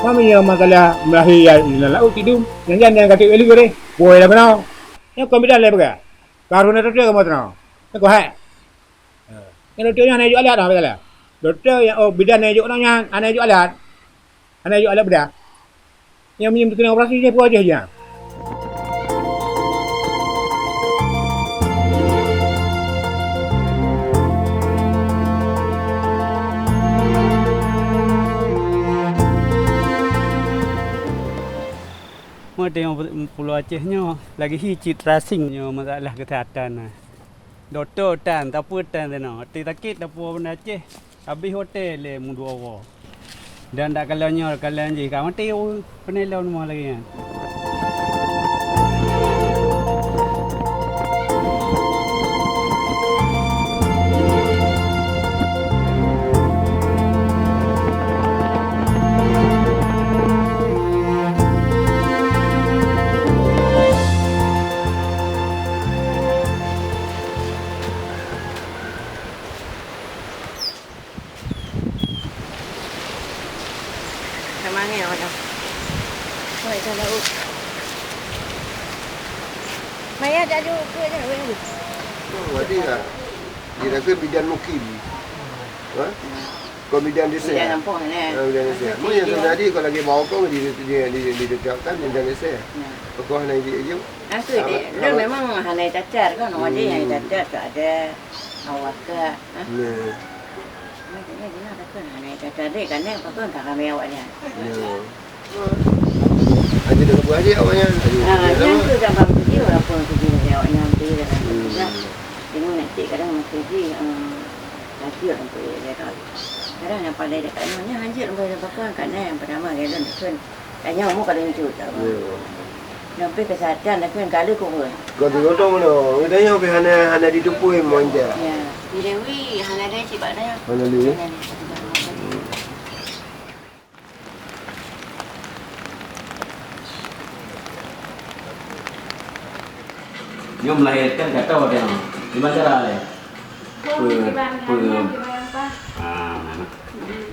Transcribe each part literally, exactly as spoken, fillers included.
Mami nyang masalah melahé ya inan laôt tidum. Nyang jan nyang ka tiep lé deh. Boh lam keunoe. Nyoe kon bidan lé peugah. Ka roh na dokto kamoe teunoe. Nyoe kon hai. Ha. Nyoe dokto nyan hana jok alat dah, bidan lé. Dokto nyang, oh, bidan nyang jok nyan, hana jok alat. Hana jok alat bedah. Nyang meunyoe keuneuk operasi, jih peue wajah jih. Meuteumeung Pulo Aceh nyoe lagèe hi cit rasing nyoe masalah keusehatan na. Dokto tan, sapeue tan teunoe. Watèe sakét sapeue banda Aceh, habéh watèe lé meudua uroe. Dan dak kalon nyoe, kalon jih ka maté ureueng, pane lom rumoh lagèe nyan. Sama angin awak dah. Baik, dah lauk. Maya tak ada ukur je, nak buat lagi. Oh, ada lah. Dia kata bidan mukim. Ha? Kau bidan desa. Bidan kampung ni. Ha, bidan desa. Mu yang tadi kau lagi bawa kau di di di di ditetapkan bidan desa. Ya. Kau hana ijak ijak. Aku dek, dia memang hana cacar kan, orang dia yang cacar tak ada. Awak ke, ha? Nah. Maksudnya dia nak takkan hana cacar dek, kan, apa kan tak ramai awaknya. Ya. Aja dah buat dia awaknya. Aja. Ah, dia tu gambar video apa video dia awaknya ambil dalam juga. Tengok nanti kadang masih di, ah, lanjut sampai dia tahu. Kadang yang paling dekat ni hanya hanjut sampai dia bakar, kan, yang pertama dia tu kan. Tanya umur kadang hanjut tak apa. Ya. Sampai kesehatan dah kan kali kubur. Kau tu kau tahu mana? Kita yang pihak hana hana ditupu yang monja. Ya. Di Dewi hana ada cik bak dah. Hana ada. Hana ada. Nyoe melahirkan kata orang. Di mana cara leh? Pe, pe, ah,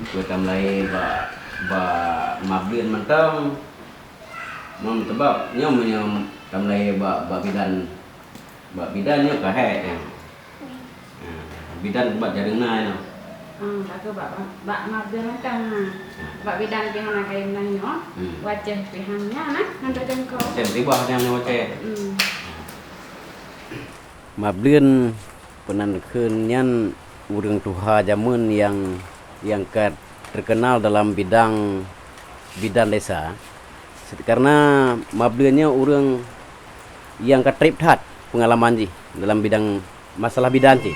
pe tamlahé bak, bak mableuen mantong. Mom, sebab nyoe meunyoe tamlahé bak, bak bidan, bak bidan nyoe ka hék nyoe. Ha, bidan ubat jareung na nyoe. Hmm, ka keuh bak, bak mableuen mantong na. Ha. Bak bidan pih hana kayém na nyoe. Hmm. Wajah pih hana na, ngon dodong ko. Tem tibah nyang nyoe wajah. Hmm. Mableuen peunan kheun nyan ureuëng tuha jameun nyang, nyang ka teukeunal dalam bidang, bidan desa. Karena mableuen nyoe ureuëng nyang ka treb that peungalaman jih dalam bidang masalah bidan cit.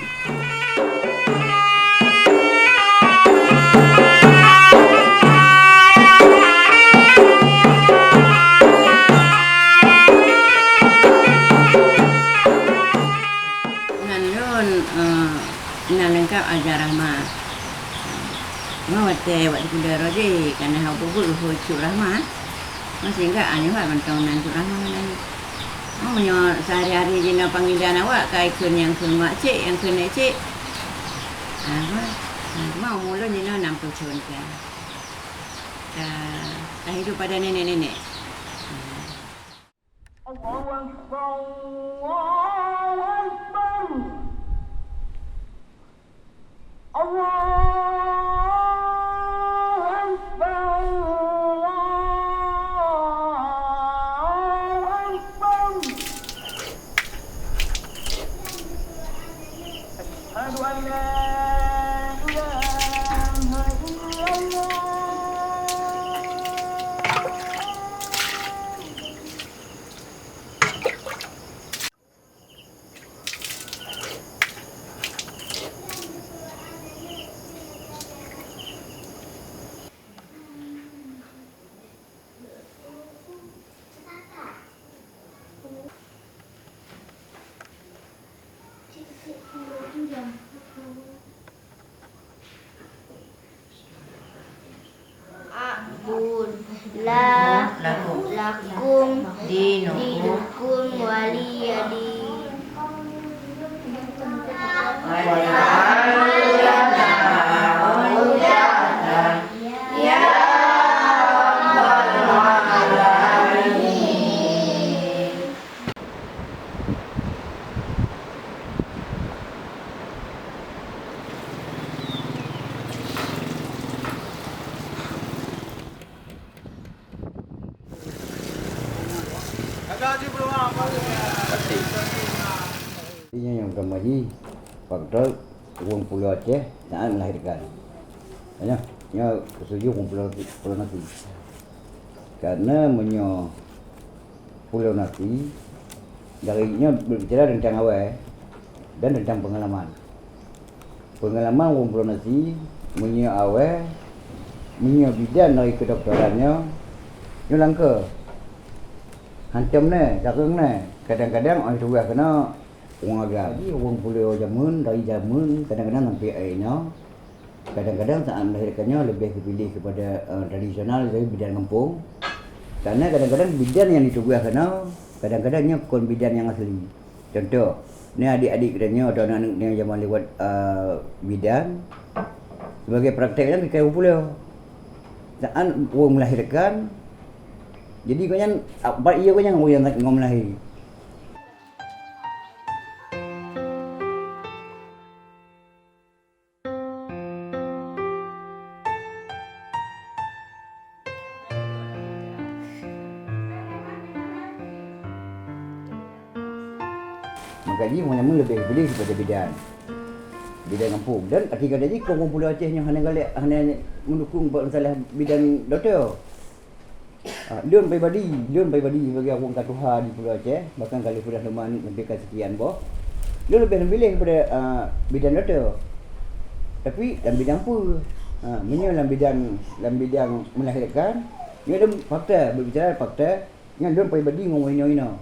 Ngon lôn, eh, na leungkap aja Rahma. Ngon watèe bak sikula roh jih, ka na haba buet leuhô Cuk Rahma. Ngon sehingga aneuk mantong nan Cuk Rahma nan. Oh, meunyoe sehari-hari jinoe panggilan awak, ka ikheun nyang kheun mak cik, nyang kheun nèk cik. Ah, bah. Ah, cuma umur lôn jinoe enam puluh thon ka. Ka, ka hidup pada nenek-nenek. Allahu Akbar, Allahu Akbar. Allahu Akbar, Allahu Akbar. Asyhadu an la ilaha illallah. A'bud la lakum dinukum waliyadin. Nyoe nyang pertama jih, faktor ureuëng Pulo Aceh saat melahirkan. Nyoe, nyoe keutujoh ureuëng Pulo, Pulo Nasi. Karena meunyoe Pulo Nasi, dari nyoe berbicara tentang awai dan tentang pengalaman. Pengalaman ureuëng Pulo Nasi, meunyoe awai, meunyoe bidan dari kedokteran nyoe, nyoe langka. Hantom nè, takeueng nè. Kadang-kadang orang tugas kena ureuëng agam. Jadi, ureuëng Pulo jameun, dari jameun, kadang-kadang sampai hari nyoe, kadang-kadang saat melahirkan nyoe lebih terpilih kepada, eh, tradisional, jadi bidan kampung. Karena kadang-kadang bidan yang ditugas kena, kadang-kadang nyoe kon bidan yang asli. Contoh, ni adik-adik geutanyoe atau aneuk-aneuk nyang jameun lewat, eh, bidan, sebagai praktek nyan keu Pulo. Saat ureuëng melahirkan, jadi gobnyan, ah, bak iya gobnyan ureuëng nyang ngon melahé. Maka jih, ureuëng nyan lebih pilih daripada bidan. Bidan kampung. Dan arti kata jih, kon ureuëng Pulo Aceh nyoe hana galak, hana meudukung bak masalah bidan dokto. Ah, lôn pribadi, lôn pribadi sebagai ureuëng ka tuha di Pulo Aceh, bahkan ka lheueh peudah lôn meuaneuk sampai ka sekian boh, lôn leubeh lôn piléh daripada, ah, bidan dokto. Tapi lam bidang peue? Ah, meunyoe lam bidang, lam bidang melahirkan, nyoe lôn fakta, berbicara fakta, nyan lôn pribadi ngon inoe-inoe.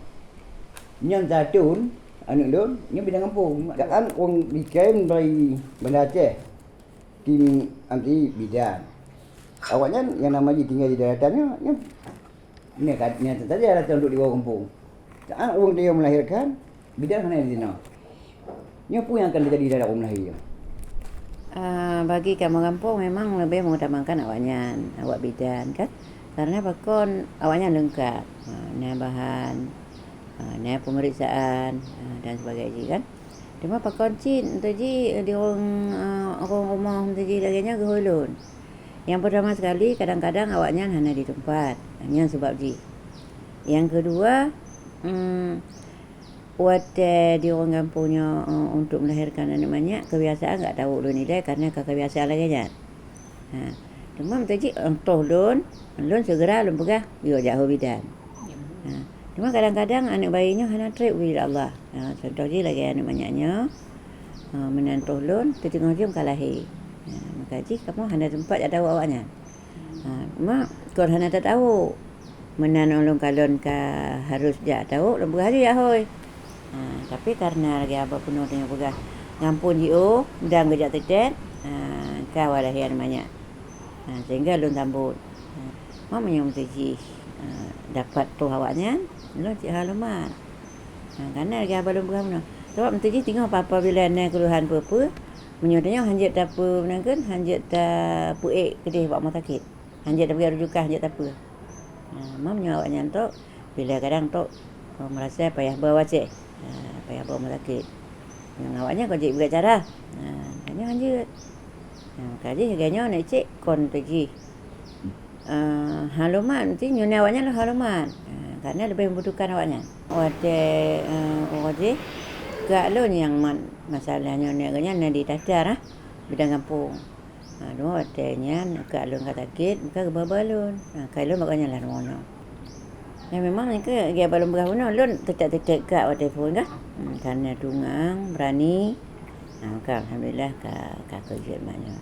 Nyan Zaitun, aneuk lôn, nyan bidan kampung. Kan ureuëng dikirim dari Banda Aceh. Tim anti bidan. Awaknyan nyang nama jih tinggai di daratan nyoe, nyoe, nyoe ka, nyoe saja rata untuk dibawa kampung. Saat ureuëng dia melahirkan, bidan hana di sinoe. Nyoe peue nyang akan terjadi terhadap ureuëng melahé nyoe? Ah, bagi kamoe gampông memang leubeh mengutamakan awaknyan, awak bidan kan. Karena pakon awaknyan leungkap. Ah, na bahan, ah, na pemeriksaan, ah, dan sebagainya kan. Cuma pakon cit, untuk jih, eh, di ureuëng, eh, ureuëng rumoh untuk jih lagée nyan geuhôi lôn. Nyang peutama sekali, kadang-kadang awaknyan hana di teumpat. Nyan sabab jih. Nyang keudua, em, watée di ureuëng gampông nyoe, eh, untuk melahirkan aneuk manyak, kebiasaan gak tawök lôn ilée karena ka kebiasaan lagée nyan. Ha, teuma meutajik, eh, toh lôn, lôn segera lôn peugah, "Yuk jak ho bidan." Ha, teuma kadang-kadang aneuk bayi nyoe hana treb ubé Allah. Ha, contoh jih lagée aneuk manyak nyoe, ha, meunan toh lôn, teuteungoh jeuem ka lahé. Ha, maka jih kamoe hana teumpat jak tawök awaknyan. Ha, ma kon hana tatawök. Meunan ulôn kalon ka harus jak tawök, lôn peugah laju jak hôi. Ha, tapi karena lagée haba peunoh tanyoe peugah, gampông jiôh, dan geujak teutet, ha, ka awai lahé aneuk manyak. Ha, sehingga lôn sambot. Ha, ma meunyoe meuteujih, ha, dapat toh awaknyan, lôn cit hana lumat. Ha, karena lagée haba lôn peugah peunoh. Sabab meuteujih teungoh apa-apa bila na keuluhan peue-peue, meunyoe tanyoe hanjeuet tapeue meunan kheun, hanjeuet tapeuék keudeh bak rumoh sakét. Hanjeuet tapeugah rujukan, hanjeuet tapeue. Ha, ma meunyoe awaknyan tok, bila kadang tok, oh, merasa payah bawa cek. Ha, payah bawa rumah sakit. Nyang awaknyan kon jeuet beuet cara. Ha, tanyoe hanjeuet. Ha, ka jih lagée nyoe aneuk cek kon teujih. Ah, hana lumat, mesti nyoe awaknyan lôn hana lumat. Ha, karena leubeh membutuhkan awaknyan. Watée, eh, uroe jih, kak lôn nyang mat masalah nyoe, aneuk geuhnyan na di Tatar, ah, bidan gampông. Ha, dua watée nyan, kak lôn ka sakét, maka geuba-ba lôn. Ha, kai lôn bak gobnyan lam rumoh nyoe. Ya, memang nyan keuh, lagée haba lôn peugah bunoe, lôn teutek-teutek kak watée phon kah. Hmm, karena tungang, berani. Ha, maka alhamdulillah ka, ka keujeuet mak nyoe.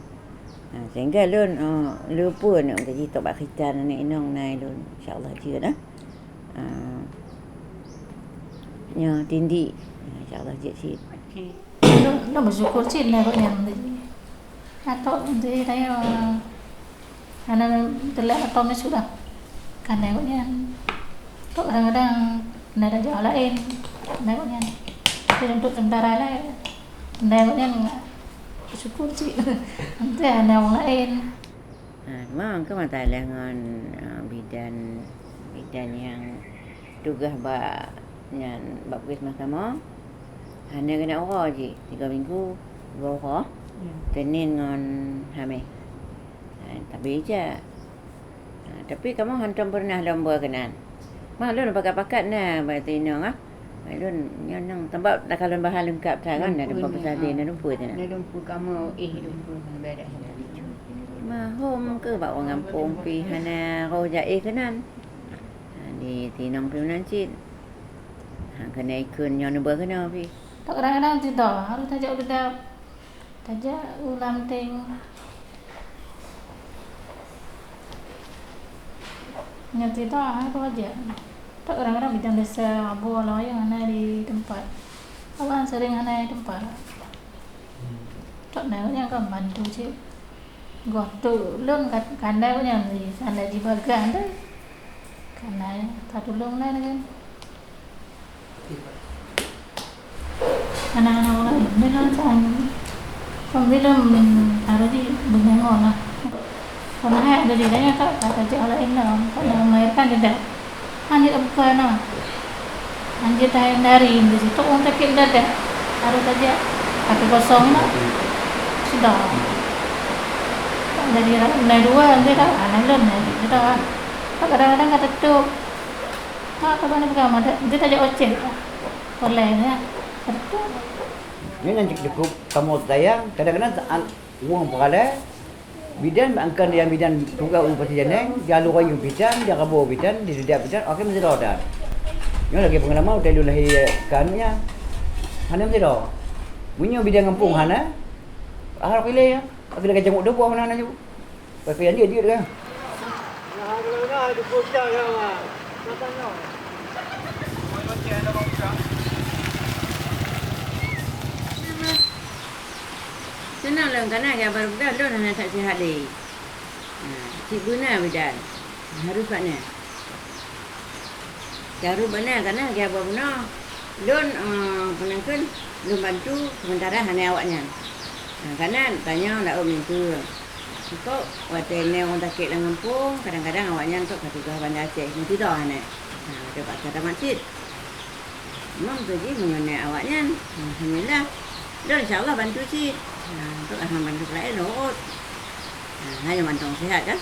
Ha, sehingga lôn, oh, lôn pun aneuk meuteujih tok bak khitan aneuk inong nai lôn. Insya Allah jeuet, ah. Ah, nyoe tindik. Insya Allah jeuet cit. Okey. Lôn, lôn meusyukur cit nai gobnyan. Atok di tanyoe hana teulah atom nyoe sudah. Kan nai gobnyan. Tok kadang-kadang na daerah laén nai gobnyan. Tapi untuk sementara lah nai gobnyan syukur cit. Nanti hana ureuëng laén. Ha, teuma keu masalah ngon, ha, bidan, bidan nyang tugaih bak nyan bak puskesmas kamoe, hana keuneuk uroe jih, tiga minggu dua uroe, ya, Senin ngon Hameh. Ha, tapi ija. Ha, tapi kamoe hantom pernah lom bak keunan. Ma lôn pakat-pakat na bak inong ah. Lôn nyoe nang, sabab takalon bahan leungkap that kan, na lumpur pasal na lumpur teuh na. Na lumpur kamoe, eh, lumpur beda. Mahom keu bak ureueng gampông pih hana roh jak éh keunan. Ha, di tinong pih meunan cit. Ha, keuneuk ikheun nyoe neuba keunoe pih. Kadang-kadang cit toh, harôh tajak u Dedap. Tajak u Lamteng. Nyan cerita, ha, tu aja. Tak kadang-kadang bidan desa Abu Alawayang hana di tempat. Awak sering hana di tempat. Tak nak yang kan bantu cik. Goh tu lôn kat-, kandai punya beli, kandai di bagan tu. Kandai, tak tulung lah dengan. Anak-anak orang lain, dia kan sang, sang film harus di benyangkut lah. Pernah ada di saya tak, tak kerja orang lain lah, tak nak melahirkan dia dah. Lanjut buka nah. Lanjut tahun dari di situ orang sakit dadah. Harus saja kaki kosong lah. Sudah. Jadi mulai dua nanti dah, anak lon nanti sudah. Kadang-kadang kata tu, tak, kapan dia pegang mata, dia tajak ocet. Oleh ya. Betul. Nyoe nyang cukup kamoe sayang, kadang-kadang saat ureueng peuralée, bidan angkan nyang bidan tugaih u Pasi Janeng, di Alue Rayong bidan, di Raboh bidan, di Sidak bidan, akhé meusidroe dan. Nyoe lagée peungalaman watée lôn lahé keu aneuk nyan. Hana meusidroe. Meunyoe bidan gampông hana, ah, pilih ya. Tapi lagée janguk dua buah mana hana jauh. Tapi yang dia, dia kan. Seunang lôn kana nyang baru bunoe lôn hana that sihat lé. Ha, cit beuna bidan. Harôh bak nyan. Harôh bak nyan kana nyang baru bunoe. Lôn, eh, peunangkeun lôn bantu sementara hana awak nyan. Ha, kana tanyoe laôt mintu. Kok watée nyoe ureueng sakét lam gampông, kadang-kadang awak nyan kok ka tugaih Banda Aceh, meusidroe hana. Ha, watée paksa tamat cit. Memang tu jih meungenai awak nyan. Alhamdulillah. Lôn insya Allah bantu cit. Ha, untuk akan bantu laén lôn rot. Ha, hanya mantong sihat kan?